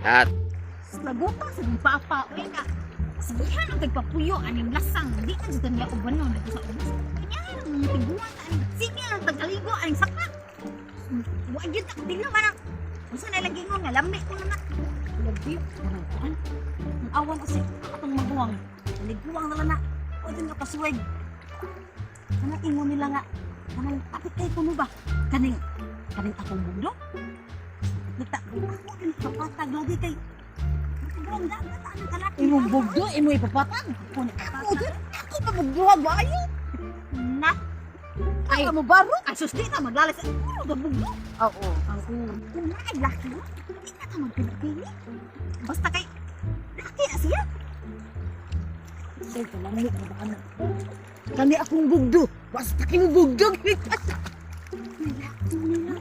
At Laguta sa kong papa, uy nga. Sigihan ang tagpapuyo aning lasang, di na jud niya ubanon nagto sa ubos. Kanya ang mga tiguan ta aning sige ang tagaligo aning saka. Wa gyud ta tingnan man ang unsa na lang gingon nga lami ko na nga. Lagi, ano kuan? Ang awan kasi atong maguwang. Liguang na lang na. O din nga pasuweg. Kanang ingon nila nga kanang apit kay kuno ba? Kaning kaning akong bugdo. Kita ako din papatag lagi kay Maguwang dagat ang kanak. Imong bugdo, imo ipapatag. Ako ni ako din ako pa bugduhan waayo. Na. Ay Ay, mo baro. ay sus di na maglalas. Ano ba bugdo? Oo. Kung na ay laki mo, di na ka magpili-pili. Basta kay laki na siya. Ay, kalami na ba ana? Kani akong bugdo. Basta kay mo bugdo. Laki nila.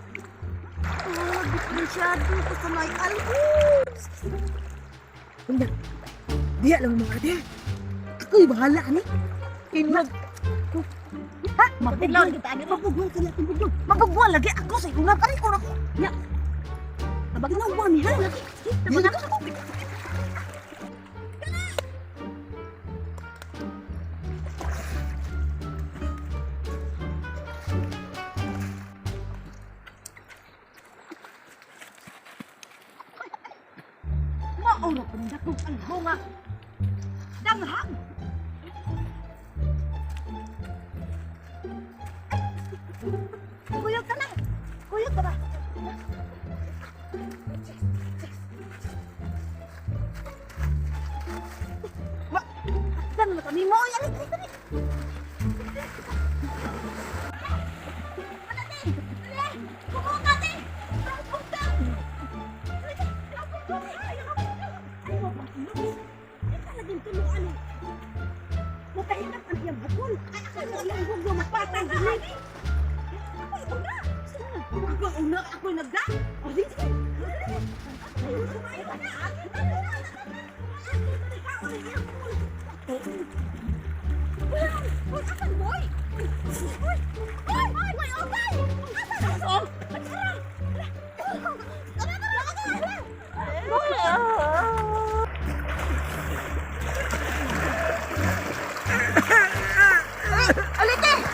Oh, diferensyado ko sa may alhos. Kunya, diya lang mga ate. Ako'y bahala ani. Kay mag... Ha? Mabuglaw kita ani. Mabugwal ka akong bugdog. Mabugwal lagi ako sa unang aray ko ako. Nya. Tabag na uwan ni ha. Tabag na ako. Mauro pa rin akong alho nga. Danghang! Kuyog ka na! Kuyog ka ba? Ma! Akdan na kami mo! Ay, alik, alik, alik! Kumuha ka, te! Ay, mapakilog! Di ka laging tuluan eh. Makahinap ang iyang bukol. Ay, ako ang iyang bukol. Magpatay din. Ako yung una. Ako ang una, ako ang nagda. O di. Alite!